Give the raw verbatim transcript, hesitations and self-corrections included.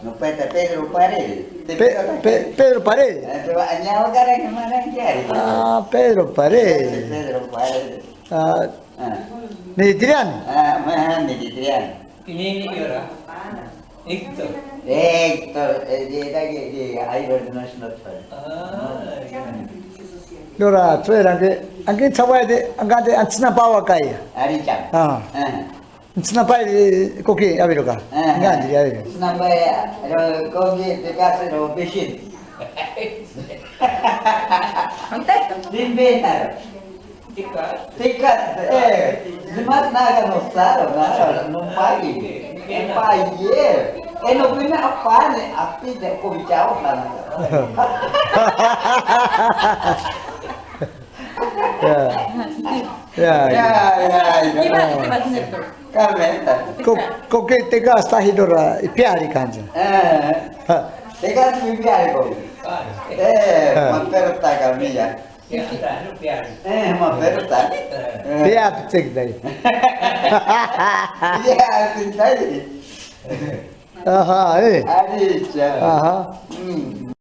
Nopaita Pedro Paredes. Te Pe-, Pedro Pe-, Pedro Paredes. Eh, pero añawa kara que marankiari. Ah, Pedro Paredes. Pedro Paredes. Ah, ah. Nitiriano. Ah, maha, nitiriano. Inini yora. Héctor. Héctor, eh, de, de, de, de, ahí lo no es not fun. Ah, ya. Lora, tú eras que, aunque chaval de, aunque antes no pago acá ya. Ari chan. Ah. Ah. Ntsinampai, eh, koki awiroka. Aha. Ngantiri awiro. Ntsinampai, ro, koki te caso ro pishin. Limbe naro. Tika, eh, demás nada no saro, nada, no pague. No pague. Eh, no vine a pane, a ti te cobichao, nada. Ya. Ya, ya. Ya, ya, ya. Carmen. Ko, ko ke te ka sta hidora, ipiari kanza. Eh. Ha. Te ka sta ipiari ko. Eh, ah. Ma pero ta kamilla. Eh, ma pero ta. Eh. Pia te tsek dai. Ya, tsek dai. Aha, eh. Aricha. Aha. Mm.